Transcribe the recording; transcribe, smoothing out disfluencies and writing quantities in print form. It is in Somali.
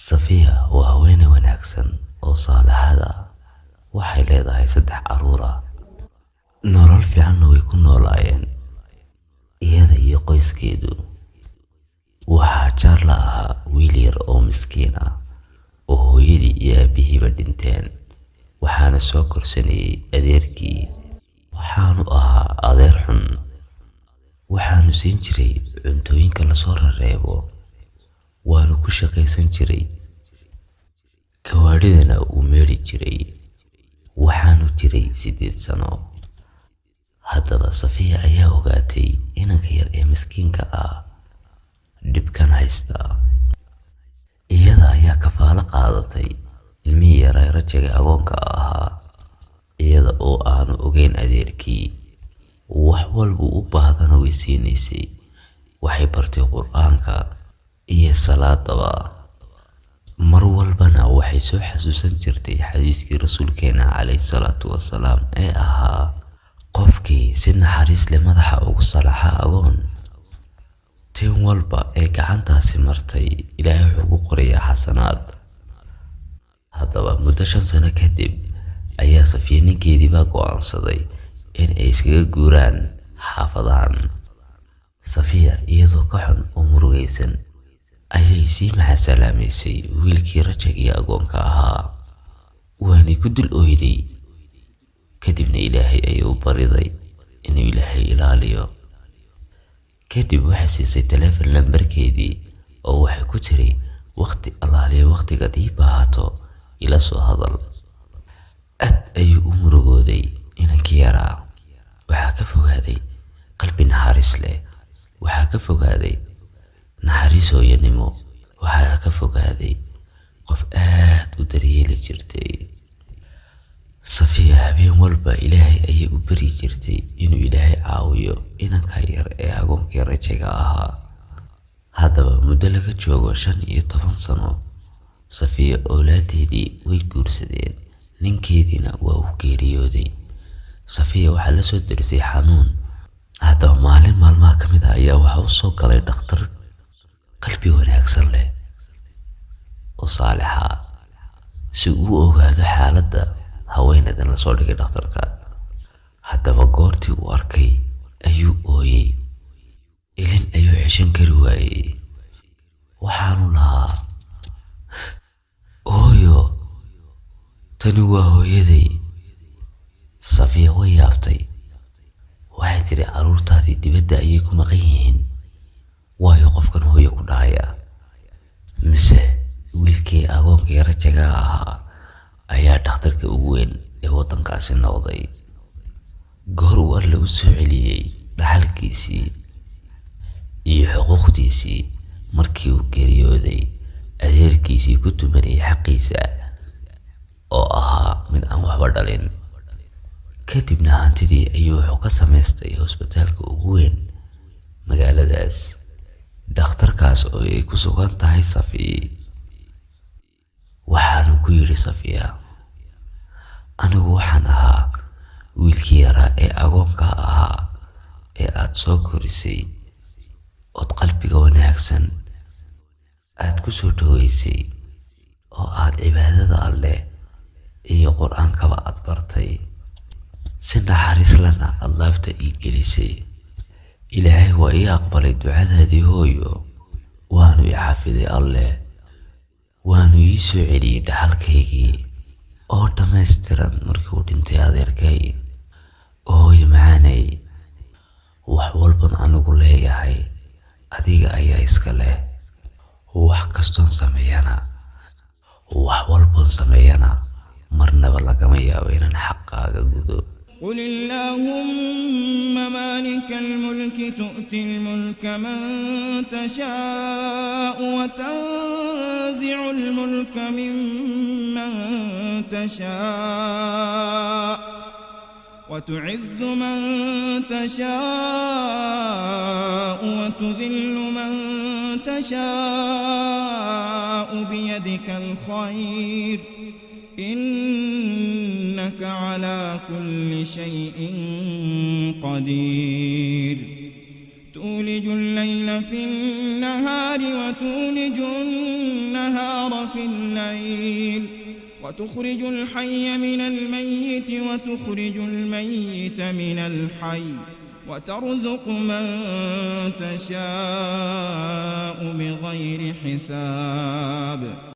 Safiya waa haweeney wanaagsan oo saalixad ah. Waxay leedahay 3 carruur ah. Nolol fiicanna way ku noolaayeen iyada iyo qoyskeedu. Waxaa jaar la ahaa wiil yar oo miskiin ah oo hooyadii iyo aabbihiiba dhinteen, waxaana soo korsanayay adeerkii. Waxaanu ahaa adeer xun. Waxaanu siin jiray cuntooyinka la soo reebo, waanu ku shaqaysan jiray, gawaadhidana wuu meedhi jiray. Waxaanu jiray 8 sano. Haddaba Safiya ayaa ogaatay inanka yar ee miskiinka ah dhibkan haysta. Iyada ayaa kafaalo qaadatay ilmihii yaraa rajaga agoonka ahaa, iyada oo aanu ogeyn adeerkii. Wax walba u baahdana way siinaysay. Waxay bartay Qur'aanka iyo salaadaba. Mar walbana waxay soo xasuusan jirtay xadiiskii Rasuulkeena calayhi salaatu wasalaam ee ahaa qofkii si naxariis leh madaxa ugu salaaxa agoon, tin walba ee gacantaasi martay Ilaahay wuxuu ku qorayaa xasanaad. Haddaba muddo 5 sano kadib ayaa Safiya ninkeedii baa go'aansaday in ay iskaga guuraan xaafadahan. Safiya iyadoo ka xun oo murugaysan ayay sii maxasalaamaysay wiilkii rajagii agoonka ahaa. Waanay ku dul ooyday. Kadibna Ilaahay ayuu u bariday inuu Ilaahay ilaaliyo. Kadib waxay siisay taleefan lambarkeedii oo waxay ku tiri waqti allaaliyo waqtigaad ii baahato ila soo hadal. Aad ayuu u murugooday inankii yaraa. Waxaa ka fogaaday qalbi naxariis leh. Waxaa ka fogaaday naxariis hooyanimo. Waxaa ka fogaaday qof aad u daryeeli jirtay. Safiya habeen walba Ilaahay ayay u bari jirtay inuu Ilaahay caawiyo inanka yar ee agoonkii rajaga ahaa. Haddaba muddo laga joogo 15 sano, Safiya awlaadeedii way guursadeen, ninkeediina waa uu geeriyooday. Safiya waxaa la soo derisay xanuun. Haddaba maalin maalmaha ka mid ah ayaa waxa uu soo galay dhakhtar qalbi wanaagsan leh oo saalix ah si uu u ogaado xaaladda haweeneydan la soo dhigay dhakhtarka. Haddaba goortii uu arkay ayuu ooyay. Ilin ayuu ceshan kari waayay. Waxaanu lahaa, hooyo, tani waa hooyaday. Safiya way yaabtay. Waxay tiri carruurtaadii dibadda ayay ku maqan yihiin. Waayo qofkan hooyo ku dhahaya. Mise wiilkii agoonkii rajaga ahaa ayaa dhakhtarka ugu weyn ee waddankaasi noqday. Goor uu Alle u soo celiyay dhaxalkiisii iyo xuquuqdiisii markii uu geeriyooday, adeerkiisii ku tumanayay xaqiisa oo ahaa mid aan waxba dhalin. Kadibna hantidii ayuu wuxuu ka samaystay hosbitaalka ugu weyn magaaladaas. Dhakhtarkaas oo ay ku sugan tahay Safiya. Waxaanu ku yidhi Safiya, anigu waxaan ahaa wiilkii yaraa ee agoonka ahaa ee aad soo korisay ood qalbiga wanaagsan aad ku soo dhaweysay oo aad cibaadada Alle iyo Qur'aankaba aad bartay. Si naxariis lehna aad laabta ii gelisay. Ilaahay waa ii aqbalay ducadaadii hooyo. Waanu i xafiday Alle. Waanu ii soo celiyay dhaxalkaygii oo dhammaystiran markii uu dhintay adeerkay. Hooyo macaanay, wax walban anigu leeyahay adiga ayaa iska leh. Wax kastoon sameeyana, wax walboon sameeyana marnaba lagama yaabo inaan xaqaaga gudo. قل اللهم مالك الملك تؤتي الملك من تشاء وتنزع الملك ممن تشاء وتعز من تشاء وتذل من تشاء بيدك الخير إنك على كل شيء قدير. تولج الليل في النهار وتولج النهار النهار في الليل وتخرج الحي من الميت وتخرج الميت من الحي وترزق من تشاء بغير حساب.